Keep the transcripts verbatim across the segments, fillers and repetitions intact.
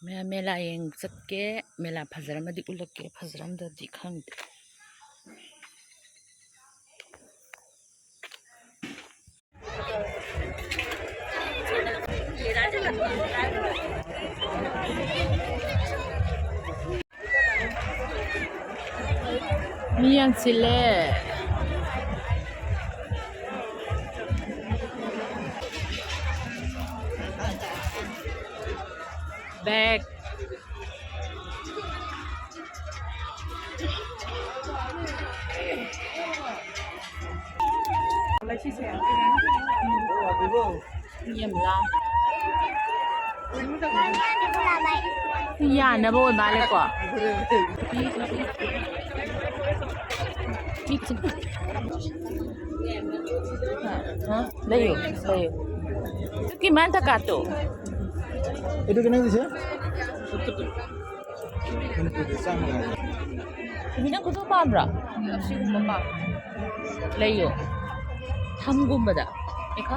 ꯃꯌꯥꯝ ꯃꯦꯂꯥ ꯌꯦꯡ ꯆꯠꯀꯦ꯫ ꯃꯦꯂꯥ ꯐꯖꯔꯝꯃꯗꯤ ꯎꯠꯂꯛꯀꯦ, ꯐꯖꯔꯝꯗ꯭ꯔꯗꯤ ꯈꯪꯗꯦ꯫ ꯃꯤ ꯌꯥꯝ ꯆꯤꯜꯂꯦ꯫ ꯕꯦꯛ꯫ ꯌꯥꯝ ꯂꯥꯡ꯫ ꯌꯥꯅꯕ ꯑꯣꯏ ꯃꯥꯜꯂꯦꯀꯣ꯫ ꯍꯥ? ꯂꯩꯌꯨ, ꯂꯩꯌꯨ꯫ ꯇꯨ ꯀꯤꯃꯥꯟ ꯊꯀꯥ ꯇꯨ꯫ এইটো কেনেকে দিছে? ꯃꯅꯤꯄꯨꯔꯗ ꯆꯥꯝꯃ ꯉꯥꯏꯔꯦ꯫ ꯅꯪ ꯈꯨꯗꯣ ꯄꯥꯝꯕ꯭ꯔꯣ? ꯑꯁꯤꯒꯨꯝꯕ ꯄꯥꯝꯃꯦ꯫ ꯂꯩꯌꯣ꯫ ꯊꯝꯒꯨꯝꯕꯗ꯫ ꯂꯩꯈꯣ꯫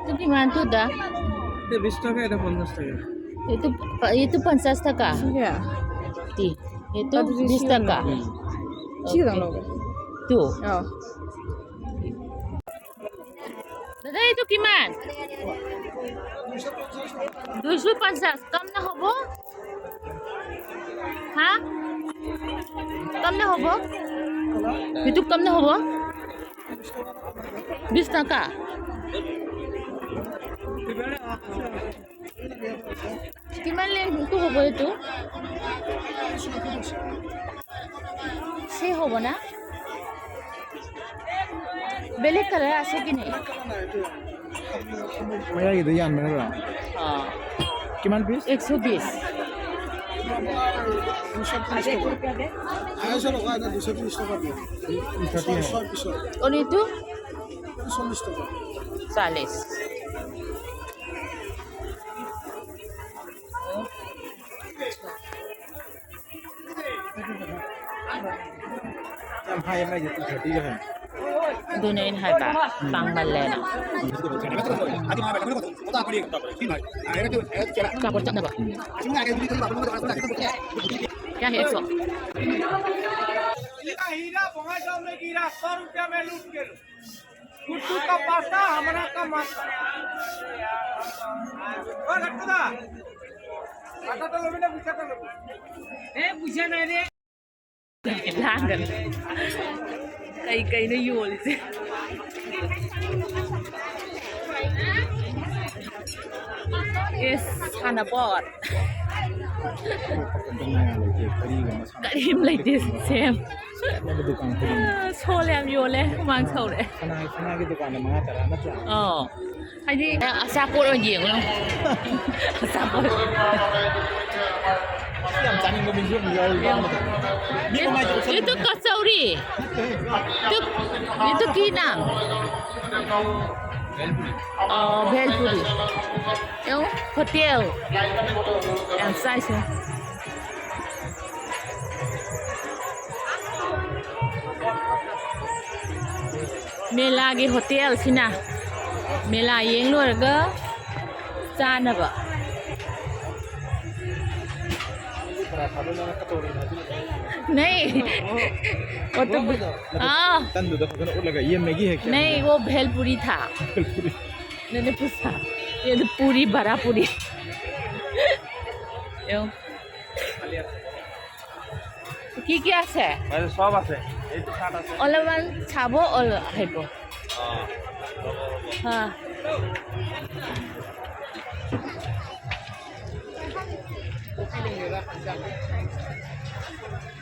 ꯇꯨ ꯀꯤꯃꯥꯟ ꯇꯨꯗ꯫ এটা বিশ টাকা, এটা পঞ্চাশ টাকা। এইটো, এইটো পঞ্চাশ টকা। ꯁꯤꯁꯦ? ꯇꯤ꯫ এইটো ꯑꯗꯨꯗꯤ ꯁꯤ ꯕꯤꯁ ꯇꯀꯥ꯫ ꯑꯣꯏꯅ ꯂꯧꯒꯦ꯫ ꯁꯤ ꯈꯤꯇꯪ ꯑꯣꯀꯦ꯫ ꯂꯧꯒꯦ꯫ ꯇꯨ꯫ ꯑꯥ꯫ দাদা, এইটো কিমান? দুইশ পঞ্চাশ। কম নহ'ব? হা? কম নহ'ব? এইটো কম নহ'ব? বিশ টকা। কিমান লেংথটো হ'ব এইটো? চি হ'ব না? বেলেগ কালাৰ আছে কি নাই? ꯃꯌꯥꯏꯒꯤꯗꯣ ꯌꯥꯟꯕ ꯅꯠꯇ꯭ꯔꯣ? ꯑꯥ꯫ কিমান পিচ? একশ বিশ। দুশ ত্ৰিশ টকা। আঢ়াইশ টকা, এটা দুশ ত্ৰিশ টকা দিয়ে। ছয়, ছয় পিচৰ। আৰু এইটো? চল্লিছ টকা। চল্লিছ। ꯌꯥꯝ ꯍꯥꯏ ꯃꯥꯏꯁꯦ, ꯇꯨ ꯊꯥꯔꯇꯤꯒ ꯍꯥꯏ꯫ ꯑꯗꯨꯅꯦ ꯑꯩꯅ ꯍꯥꯏꯕ, ꯇꯥꯡꯃꯜꯂꯦꯅ꯫ ꯑꯆꯥꯄꯣꯠ ꯆꯠꯅꯕ꯫ क्या है एक सौ? हीरा भोंगा जाओ में गिरा, सौ रुपया में लूट के लो। गुड्डू का पासा, हमारा का मासा। ओ लट्टू दा, आता तो लोग ना पूछा तो लोग। ए, पूछा नहीं रे। ꯂꯥꯡꯒꯅꯨ꯫ ꯀꯩ ꯀꯩꯅꯣ ꯌꯣꯜꯂꯤꯁꯦ? ꯏꯁ, ꯁꯥꯟꯅꯄꯣꯠ꯫ ꯀꯔꯤꯝ ꯂꯩꯇꯦ, ꯁꯦꯝ꯫ ꯁꯣꯜ ꯌꯥꯝ ꯌꯣꯜꯂꯦ, ꯍꯨꯃꯥꯡ ꯁꯧꯔꯦ꯫ ꯁꯅꯥꯒꯤ, ꯁꯅꯥꯒꯤ ꯗꯨꯀꯥꯟꯗ ꯃꯉꯥ ꯇꯔꯥ ꯅꯠꯇ꯭ꯔꯥ? ꯑꯧ꯫ ꯍꯥꯏꯗꯤ ꯑꯆꯥꯄꯣꯠ ꯑꯣꯏꯅ ꯌꯦꯡꯉꯨ꯫ ꯑꯆꯥꯄꯣꯠ꯫ ꯌꯥꯝ ꯆꯥꯅꯤꯡꯕ ꯃꯤꯁꯨ ꯑꯗꯨꯝ ꯌꯥꯎꯔꯤ꯫ ये तो कचौरी। तो, ये तो की नाम? भेलपुरी। ꯑ, भेलपुरी꯫ ꯌꯦꯡꯉꯨ, ꯍꯣꯇꯦꯜ꯫ ꯌꯥꯝ ꯆꯥꯏꯁꯦ꯫ ꯃꯦꯂꯥꯒꯤ ꯍꯣꯇꯦꯜꯁꯤꯅ ꯃꯦꯂꯥ ꯌꯦꯡ ꯂꯣꯏꯔꯒ ꯆꯥꯅꯕ꯫ ꯅꯩ꯫ ꯑꯣꯇꯣ-, ꯑꯥ꯫ ꯇꯟꯗꯨꯗ ꯐꯖꯅ ꯎꯠꯂꯒ ꯌꯦꯟ ꯃꯦꯒꯤ ꯍꯦꯛ ꯆꯥꯅꯤꯡꯉꯦ꯫ नहीं, वो भेलपुरी था। भेलपुरी। मैंने पूछा, ये तो पूरी, बड़ा पूरी। কি কি আছে? মানে সব আছে, এই তো শার্ট আছে। অলপমান চাব, অল-, আহিব। অ। হা।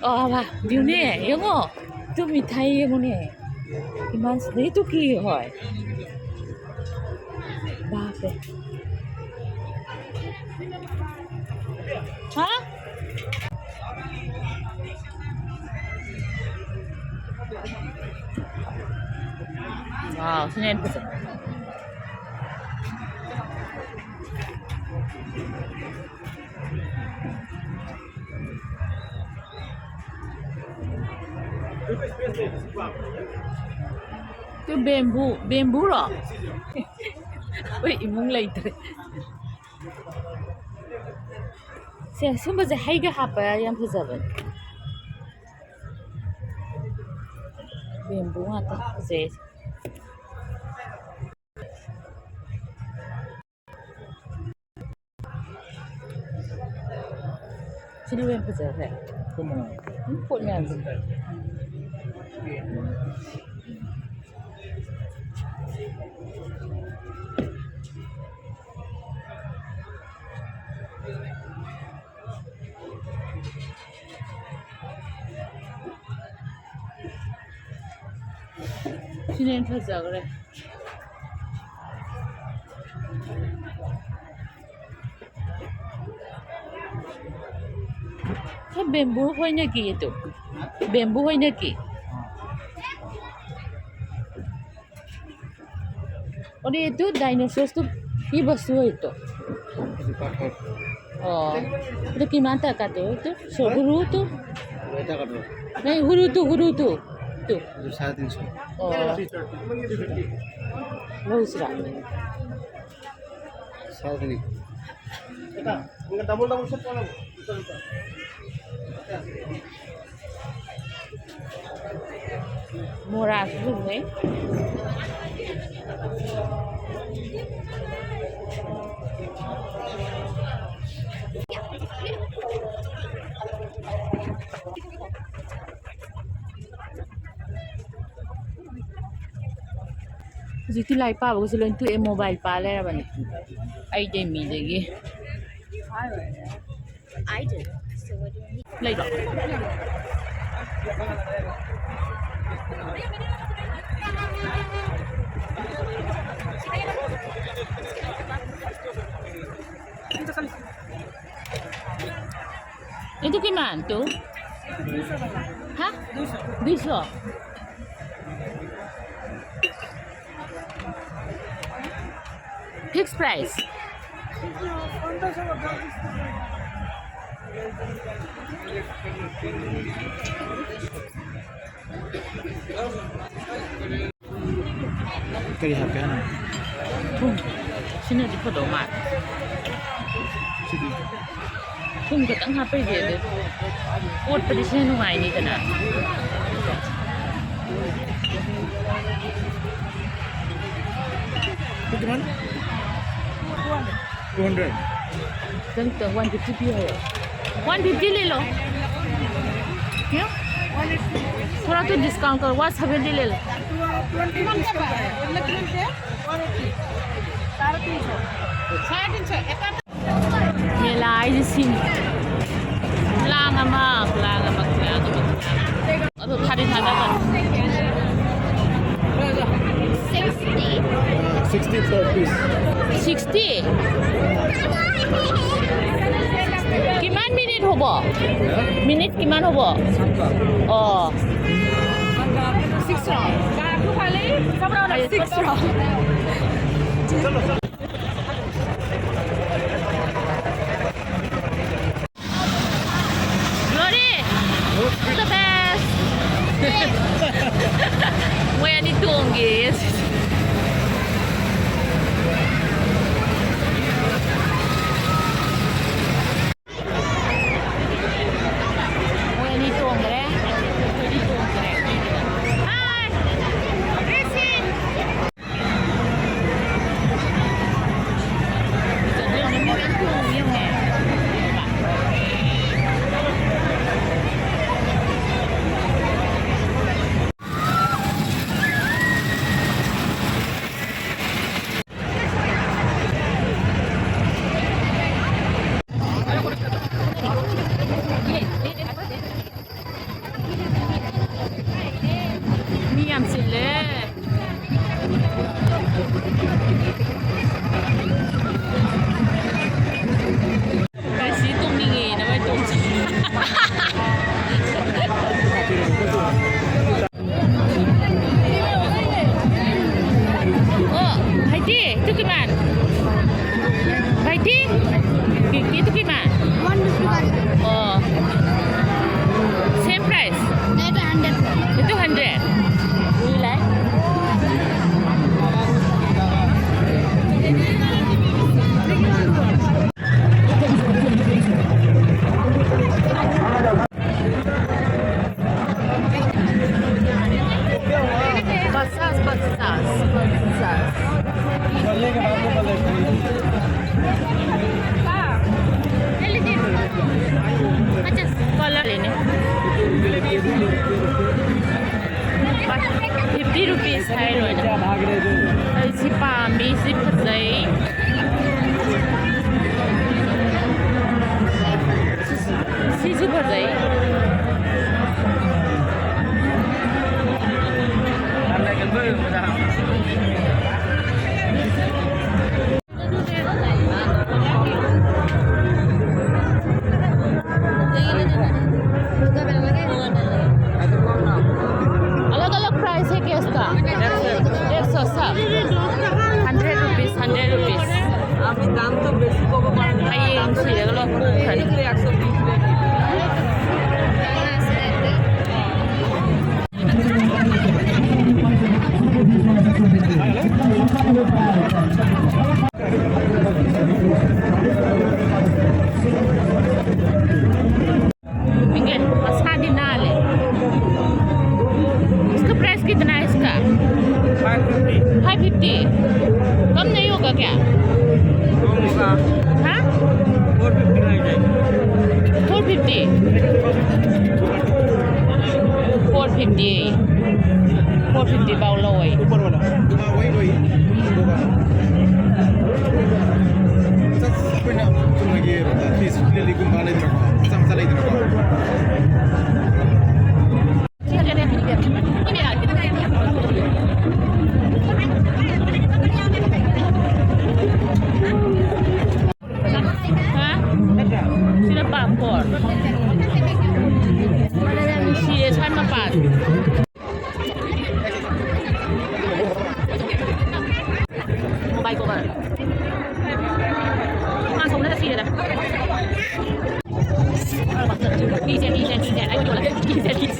অ, বাহ, দিওঁ নে? ꯌꯦꯡꯉꯣ, তুমি ঠাই ꯌꯦꯡꯉꯣ নে। ইমান, এইটো কি হয়? বাপৰে। হা? Wow, sino yan po? ꯇꯨ ꯕꯦꯝꯕꯨ, ꯕꯦꯝꯕꯨꯔꯣ? ꯑꯩꯈꯣꯏ ꯏꯃꯨꯡ ꯂꯩꯇ꯭ꯔꯦ꯫ ꯁꯦ, ꯁꯨꯝꯕꯁꯦ ꯍꯩꯒ ꯍꯥꯞꯄ ꯌꯥꯝ ꯐꯖꯕꯅꯦ꯫ ꯕꯦꯝꯕꯨ ꯉꯥꯛꯇ ꯐꯖꯩ꯫ ꯁꯤꯅ ꯍꯦꯟꯅ ꯐꯖꯈ꯭ꯔꯦ꯫ ꯎꯝ, ꯄꯣꯠ ꯃꯌꯥꯝꯁꯦ꯫ ꯁꯤꯅ ꯍꯦꯟꯅ ꯐꯖꯈ꯭ꯔꯦ꯫ ꯁꯤ ꯕꯦꯝꯕꯨ ꯍꯣꯏꯅꯀꯤ ꯑꯗꯨ꯫ ꯕꯦꯝꯕꯨ ꯍꯣꯏꯅꯀꯤ꯫ और ये तो डायनासोर तो ये बस हुआ है तो। ओ, तो कीमत है का तो, तो सौ गुरु तो। नहीं, गुरु तो, गुरु तो। तो। साढ़े तीन सौ। ओ। बहुत सारा। साढ़े तीन। ꯃꯣꯔꯥꯁꯨ ꯂꯩ꯫ ꯍꯧꯖꯤꯛꯇꯤ ꯂꯥꯏꯔꯤꯛ ꯄꯥꯕꯒꯁꯨ ꯂꯣꯏ ꯇꯣꯛꯑꯦ, ꯃꯣꯕꯥꯏꯜ ꯄꯥ ꯂꯩꯔꯕꯅꯤ꯫ ꯑꯩꯗꯩ ꯃꯤꯗꯒꯤ꯫ ꯂꯩꯕ꯭ꯔꯣ? এইটো কিমান তোৰ? হা? দুইশ। Fix price. ꯀꯔꯤ ꯍꯥꯞꯀꯦ ꯍꯥꯏꯅꯣ? ꯊꯨꯝ꯫ ꯁꯤꯅꯗꯤ ꯐꯗꯧ ꯃꯥꯜꯂꯦ꯫ ꯁꯤꯗꯤ? ꯊꯨꯝ ꯈꯛꯇꯪ ꯍꯥꯞꯄꯩꯗꯤ ꯑꯗꯨ ꯀꯣꯠꯄꯗꯤ ꯁꯤꯅ ꯅꯨꯡꯉꯥꯏꯅꯤꯗꯅ꯫ ꯀꯃꯥꯏꯅ? Two hundred. ꯅꯪ ꯈꯤꯇꯪ one fifty ꯄꯤꯌꯨ ꯍꯥꯏꯌꯣ꯫ One fifty ले लो। क्या? थोड़ा तो डिस्काउंट करो, one seventy ले लो। साढ़े तीन सौ। ꯃꯦꯂꯥ ꯍꯥꯏꯁꯦ ꯁꯤꯅꯤ꯫ ꯈꯨꯂꯥꯡ ꯑꯃ, ꯈꯨꯂꯥꯡ ꯑꯃ, ꯈꯨꯂꯥꯡ ꯑꯃ, ꯈꯨꯂꯥꯡ ꯑꯃ꯫ ꯑꯗꯣ ꯊꯥꯗꯤ ꯊꯥꯗꯒꯅꯨ꯫ Sixty. Sixty per piece. Sixty? কিমান মিনিট হ'ব? মিনিট কিমান হ'ব? অ। Six round. Six round. Glory! The best! ꯃꯣꯏ ꯑꯅꯤ ꯇꯣꯡꯒꯦ꯫ ꯃꯣꯏ ꯑꯅꯤ ꯇꯣꯡꯈ꯭ꯔꯦ꯫ ꯑꯩꯈꯣꯏꯗꯤ ꯇꯣꯡꯗ꯭ꯔꯦ꯫ Hi! Racing! ꯃꯤ ꯌꯥꯝ ꯆꯤꯜꯂꯦ꯫ ꯉꯁꯤ ꯇꯣꯡꯅꯤꯡꯉꯦꯅ ꯃꯣꯏ ꯇꯣꯡꯁꯤ꯫ অ, ভাইটি, এইটো কিমান? ভাইটি, কি- এইটো কিমান? One fifty one. অ, ছেম প্ৰাইচ। এইটো hundred। এইটো hundred। Do you like? Color लेने। Fifty rupees ꯍꯥꯏꯔꯣꯏꯅ꯫ ꯑꯩ ꯁꯤ ꯄꯥꯝꯃꯤ, ꯁꯤ ꯐꯖꯩ꯫ ꯁꯤꯁꯨ ꯐꯖꯩ꯫ अलग अलग प्राइस है क्या इसका? एक सौ सब। Hundred rupees, hundred rupees. আপনি দাম তো বেশি কম করেন না। ꯍꯌꯦꯡ ꯁꯤꯔꯒ ꯂꯣꯏ ꯄꯨꯈ꯭ꯔꯅꯤ꯫ একশো বিশ টাকা। ꯏꯪꯒꯦ, ꯃꯁꯥꯗꯤ ꯅꯥꯜꯂꯦ꯫ इसका प्राइस कितना है इसका? Five fifty. Five fifty. कम नहीं होगा क्या? होगा। हाँ? फोर फिफ्टी लग जाएगा। Four fifty. Four fifty. Four fifty ꯐꯥꯎ ꯂꯧꯋꯦ꯫ ऊपर वाला। हाँ, वही, वही। होगा। ꯆꯠꯄꯅ ꯆꯨꯝꯅꯒꯤ ꯄꯤꯁ ꯂꯤꯂꯤꯒꯨꯝꯕ ꯂꯩꯗꯅꯀꯣ, ꯃꯆꯥ ꯃꯆꯥ ꯂꯩꯗꯅꯀꯣ꯫ ꯍꯥ? ꯁꯤꯅ ꯄꯥꯐꯣꯔ꯫ ꯅꯨꯡꯁꯤꯌꯦ ꯁ꯭ꯋꯥꯏ ꯃꯄꯥꯁꯦ꯫ Mobile cover. ꯃꯥ ꯁꯣꯝꯗꯅ ꯁꯤꯔꯦꯗ꯫ ꯄꯤꯁꯦ, ꯄꯤꯁꯦ, ꯄꯤꯁꯦ꯫ ꯑꯩ ꯑꯣꯏꯅ ꯌꯣꯜꯂꯒꯦ꯫ ꯄꯤꯁꯦ, ꯄꯤꯁꯦ꯫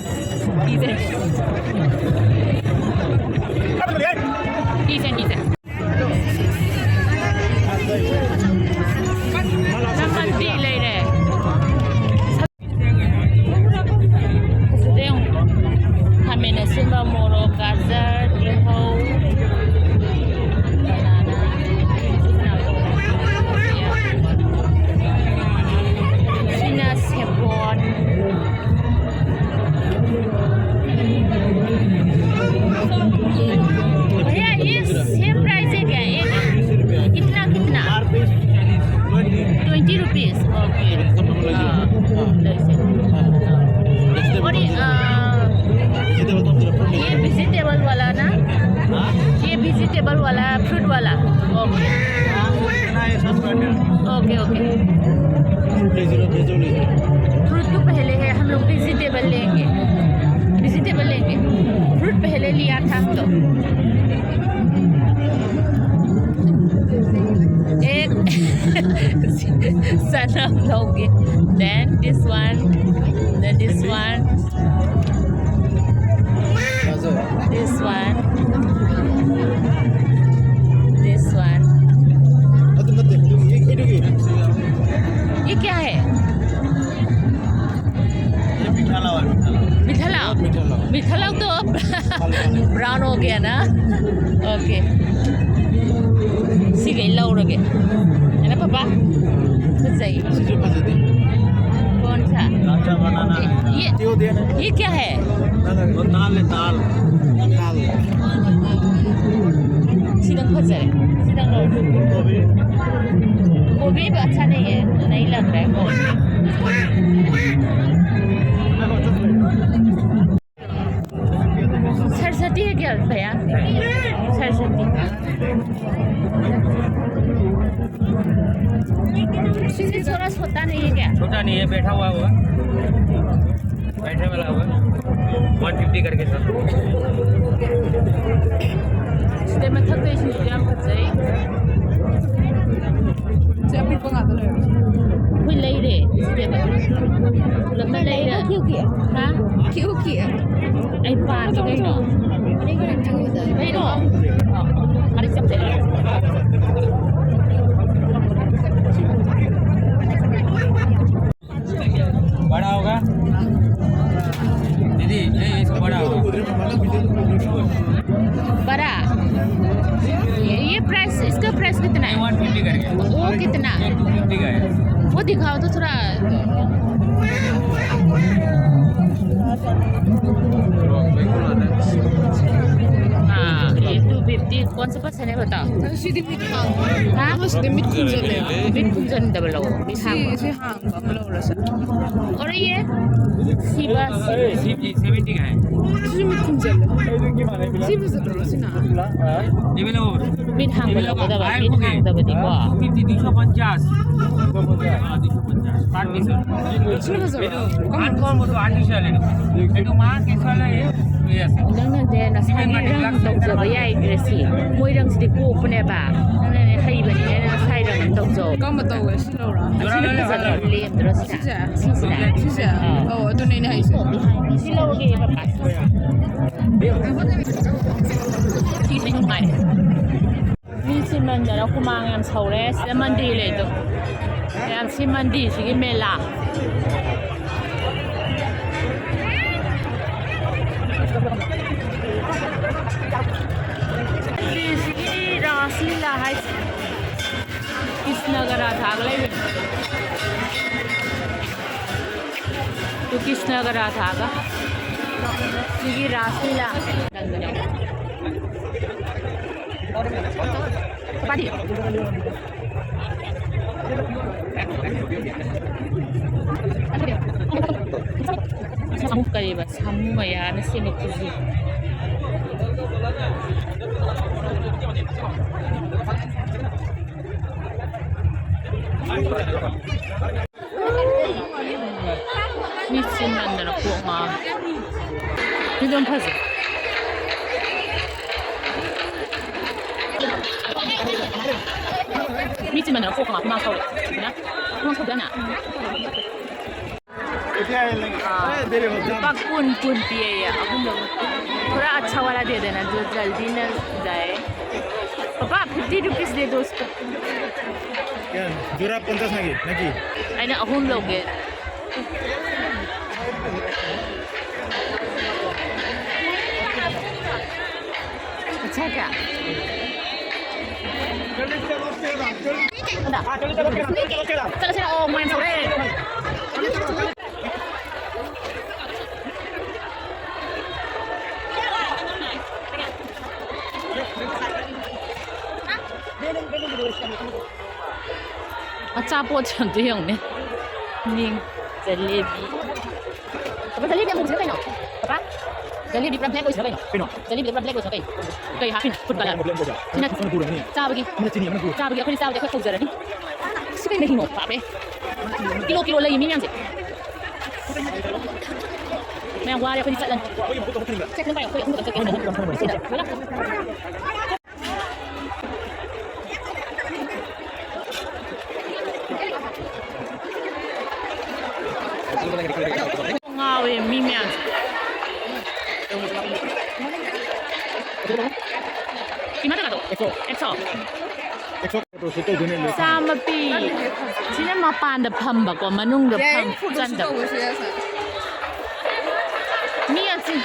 ꯄꯤꯁꯦ꯫ ꯄꯤꯁꯦ, ꯄꯤꯁꯦ꯫ ꯅꯪ ꯃꯟꯗꯤ ꯂꯩꯔꯦ꯫ ꯁꯤꯗ ꯌꯦꯡꯉꯨ꯫ ꯈꯥꯃꯦꯟ ꯑꯁꯤꯟꯕ, ꯃꯣꯔꯣꯛ, ꯒꯥꯖꯔ, ꯇꯤꯜꯍꯧ, टेबल वाला, फ्रूट वाला। ओके। Okay, okay. फ्रूट तो पहले है, हम लोग वेजिटेबल लेंगे। वेजिटेबल लेंगे। फ्रूट पहले लिया था हम लोग। एक सनम लोगे। Then this one, then this one, this one, this one. ये क्या है? ꯃꯤꯊꯂꯥ? ꯃꯤꯊꯂꯥ꯫ ꯃꯤꯊꯂꯥ ꯇꯣ ꯕ꯭ꯔꯥꯎꯟ ꯑꯣꯏꯒꯦꯅ꯫ ꯑꯣꯀꯦ꯫ ꯁꯤꯈꯩ ꯂꯧꯔꯒꯦ꯫ ꯑꯩꯅ ꯄꯄꯥ꯫ ꯐꯖꯩ꯫ ꯁꯤꯁꯨ ꯐꯖꯗꯦ꯫ कौन सा? ये, ये क्या है? वो दाल है, दाल। दाल। ꯁꯤꯗꯪ ꯐꯖꯔꯦ꯫ ꯁꯤꯗꯪ ꯂꯧꯔꯣ꯫ गोभी। गोभी भी अच्छा नहीं है, नहीं लग रहा है गोभी। सरस्वती है क्या भैया? सरस्वती। इससे थोड़ा छोटा नहीं है क्या? छोटा नहीं है, बैठा हुआ होगा। बैठे वाला होगा। वन फिफ्टी करके सर। ꯁꯤꯗ ꯃꯊꯛꯇꯩꯁꯤꯁꯨ ꯌꯥꯝ ꯐꯖꯩ꯫ ꯁꯤ ꯑꯄꯤꯛꯄ ꯉꯥꯛꯇ ꯂꯩꯔꯦ꯫ ꯑꯩꯈꯣꯏ ꯂꯩꯔꯦ꯫ ꯁꯤꯗ ꯄꯨꯂꯞꯅ ꯂꯩꯔꯦ꯫ ꯀ꯭ꯌꯨ ꯀ꯭ꯌꯨ꯫ ꯍꯥ? ꯀ꯭ꯌꯨ ꯀ꯭ꯌꯨ꯫ ꯑꯩ ꯄꯥꯟꯒꯦ ꯀꯩꯅꯣ꯫ ꯀꯩꯅꯣ? ꯃꯔꯤꯛ ꯆꯞꯁꯦ꯫ बड़ा होगा दीदी, ये इसको बड़ा होगा। बड़ा। ये, ये प्राइस, इसका प्राइस कितना है? वन फिफ्टी करके। वो कितना? फिफ्टी का है। वो दिखाओ तो थोड़ा। हाँ, ये तो ꯐꯤꯐꯇꯤ꯫ ꯀꯣꯟꯁꯦ ꯄꯁꯟ ꯍꯦ ꯕꯇꯥ꯫ ꯑꯗꯣ ꯁꯤꯗꯤ ꯃꯤꯠ ꯍꯥꯡꯕ꯫ ꯍꯥ? ꯑꯃꯁꯤꯗꯤ ꯃꯤꯠ ꯈꯨꯝꯖꯜꯂꯦ꯫ ꯃꯤꯠ ꯈꯨꯝꯖꯟꯗꯕ ꯂꯧꯑꯣ꯫ ꯃꯤꯠ ꯁꯤ, ꯍꯥꯡꯕ꯫ ꯁꯤ ꯍꯥꯡꯕ ꯑꯃ ꯂꯧꯔꯁꯦ꯫ ꯑꯣꯔ ꯌꯦ꯫ ꯁꯤꯕ꯫ ꯑꯦ, ꯁꯤꯕꯤ ꯁꯦꯚꯦꯟꯇꯤ ꯀꯥꯏ꯫ ꯁꯤꯁꯨ ꯃꯤꯠ ꯈꯨꯝꯖꯜꯂꯦ꯫ ꯁꯤ ꯐꯖꯗ꯭ꯔꯣ ꯁꯤꯅ? ꯃꯤꯠ ꯍꯥꯡꯕ ꯂꯧꯒꯗꯕ꯫ ꯃꯤꯠ ꯍꯥꯡꯗꯕꯗꯤꯀꯣ꯫ ꯐꯤꯐꯇꯤ, ꯗꯨꯏꯁꯣ ꯄꯟꯆꯥꯁ꯫ ꯁꯤꯅ ꯐꯖꯕ꯭ꯔꯣ? ꯑꯥꯔꯇꯤꯐꯤꯁꯤꯌꯦꯜ ꯍꯥꯏꯅ꯫ ꯑꯥꯔꯇꯤꯐꯤꯁꯤꯌꯦꯜ ꯍꯥꯏꯅ꯫ ꯅꯪꯅꯅꯦ ꯅꯁꯥꯒꯤ ꯔꯪ ꯇꯧꯖꯕ ꯌꯥꯏ ꯗ꯭ꯔꯦꯁꯁꯤ꯫ ꯃꯣꯏ ꯔꯪꯁꯤꯗꯤ ꯀꯣꯛꯄꯅꯦꯕ꯫ ꯅꯪꯅꯅꯦ ꯍꯩꯕꯅꯤꯅ ꯅꯁꯥꯒꯤ ꯔꯪ ꯑꯃ ꯇꯧꯖꯧ꯫ ꯀꯔꯝꯕ ꯇꯧꯒꯦ? ꯁꯤ ꯂꯧꯔꯣ? ꯑꯁꯤꯅ ꯐꯖꯗ꯭ꯔꯣ? ꯂꯦꯝꯗ꯭ꯔꯣ ꯁꯤꯅ? ꯁꯤꯁꯦ? ꯁꯤꯁꯤꯅ? ꯁꯤꯁꯦ? ꯑꯥ꯫ ꯑꯧ, ꯑꯗꯨꯅꯦ ꯑꯩꯅ ꯍꯥꯏꯁꯦ꯫ ꯁꯤ ꯂꯧꯔꯒꯦ ꯄꯄꯥ꯫ ꯁꯤꯁꯦ ꯅꯨꯡꯉꯥꯏ꯫ ꯃꯤ ꯆꯤꯟꯃꯟꯗꯅ ꯍꯨꯃꯥꯡ ꯌꯥꯝ ꯁꯧꯔꯦ꯫ ꯁꯤꯗ ꯃꯟꯗꯤꯔ ꯂꯩꯗꯣ꯫ ꯃꯌꯥꯝ ꯁꯤ ꯃꯟꯗꯤꯔꯁꯤꯒꯤ ꯃꯦꯂꯥ꯫ ꯃꯟꯗꯤꯔꯁꯤꯒꯤ ꯔꯥꯁ ꯂꯤꯂꯥ ꯍꯥꯏꯁꯦ꯫ ꯀ꯭ꯔꯤꯁꯅꯒ ꯔꯥꯙꯥꯒ ꯂꯩꯕꯅꯦ꯫ ꯇꯨ ꯀ꯭ꯔꯤꯁꯅꯒ ꯔꯥꯙꯥꯒ꯫ ꯁꯤꯒꯤ ꯔꯥꯁ ꯂꯤꯂꯥ꯫ ꯄꯥꯗꯤ꯫ ꯁꯥꯃꯨ ꯀꯔꯤꯕ? ꯁꯥꯃꯨ ꯃꯌꯥꯝꯅ ꯁꯦꯝꯕ ꯈꯨꯖꯤ꯫ ꯃꯤ ꯆꯤꯟꯃꯟꯗꯅ ꯀꯣꯛ ꯉꯥꯎꯋꯦ꯫ ꯁꯤꯁꯨ ꯌꯥꯝ ꯐꯖꯩ꯫ ꯃꯤ ꯆꯤꯟꯃꯟꯗꯅ ꯀꯣꯛ ꯉꯥꯎ-, ꯍꯨꯃꯥꯡ ꯁꯧꯔꯦ꯫ ꯍꯨꯃꯥꯡ ꯁꯧꯗ꯭ꯔꯅꯦ? ꯑꯥ, ꯂꯨꯄꯥ ꯀꯨꯟ, ꯀꯨꯟ ꯄꯤꯌꯦ ꯑꯍꯨꯝꯗꯣ꯫ ꯊꯣꯔꯥ ꯑꯆꯥ ꯋꯥꯂꯥ ꯗꯦ ꯗꯦꯅꯥ, ꯖꯣ ꯖꯜꯗꯤ ꯃꯤꯜ ꯖꯥꯌꯦ꯫ ꯄꯄꯥ, ꯐꯤꯐꯇꯤ ꯔꯨꯄꯤꯁ ꯗꯦ ꯗꯣ ꯎꯁꯀꯣ꯫ ꯀꯌꯥ? ꯖꯣꯔꯥ ꯄꯟꯆꯥꯁ ꯅꯥꯒꯤ, ꯅꯥꯒꯤ꯫ ꯑꯩꯅ ꯑꯍꯨꯝ ꯂꯧꯒꯦ꯫ ꯑꯆꯥ, ꯀꯌꯥ? ꯆꯠꯂꯁꯤꯔ? ꯑꯣ, ꯃꯣꯏ ꯌꯥꯝ ꯁꯧꯔꯦ꯫ ꯑꯆꯥꯄꯣꯠꯁꯦ ꯑꯝꯇ ꯌꯦꯡꯉꯨꯅꯦ꯫ ꯃꯤꯡ ꯖꯂꯦꯕꯤ꯫ ꯄꯄꯥ, ꯖꯂꯦꯕꯤ ꯑꯃꯨꯕꯁꯤꯅ ꯀꯩꯅꯣ? ꯄꯄꯥ, ꯖꯂꯦꯕꯤ ꯄꯨꯔꯥ black ꯑꯣꯏꯁꯤꯅ ꯀꯩꯅꯣ? ꯀꯩꯅꯣ? ꯖꯂꯦꯕꯤꯗ ꯄꯨꯔꯥ black ꯑꯣꯏꯁꯤꯅ ꯀꯩꯅꯣ? ꯀꯩ ꯍꯥꯞꯄꯤꯅꯣ? Food colour꯫ ꯁꯤꯅ ꯆꯥꯕꯒꯤ꯫ ꯑꯃꯅ ꯆꯤꯅꯤ, ꯑꯃꯅ ꯒꯨꯔ꯫ ꯆꯥꯕꯒꯤ ꯑꯩꯈꯣꯏꯅ ꯆꯥꯕꯗꯤ ꯑꯩꯈꯣꯏ ꯀꯧꯖꯔꯅꯤ꯫ ꯁꯤ ꯀꯩ ꯃꯍꯤꯅꯣ? ꯄꯥꯞꯄꯦ꯫ ꯀꯤꯂꯣ ꯀꯤꯂꯣ ꯂꯩꯌꯦ ꯃꯤ ꯃꯌꯥꯝꯁꯦ꯫ ꯃꯌꯥꯝ ꯋꯥꯔꯦ ꯑꯩꯈꯣꯏꯗꯤ ꯆꯠꯂꯅꯤ꯫ ꯁꯦ, ꯈꯤꯇꯪ ꯄꯥꯏꯌꯣ, ꯑꯩꯈꯣꯏ ꯑꯍꯨꯝ ꯈꯛꯇꯪ ꯆꯠꯀꯦ꯫ ꯁꯤꯗ꯫ ꯉꯥꯎꯋꯦ ꯃꯤ ꯃꯌꯥꯝꯁꯦ꯫ ꯀꯤꯃ ꯇꯒꯗꯣ? ꯑꯦꯛꯁꯣ꯫ ꯑꯦꯛꯁꯣ꯫ ꯑꯦꯛꯁꯣ ꯐꯣꯇꯣ ꯁꯨꯠ ꯇꯧꯗꯣꯏꯅꯦ꯫ ꯆꯥꯝꯃ ꯄꯤ꯫ ꯁꯤꯅ ꯃꯄꯥꯟꯗ ꯐꯝꯕꯀꯣ, ꯃꯅꯨꯡꯗ ꯐꯝ ꯆꯟꯗꯕ꯫ ꯃꯤ ꯑꯁꯤ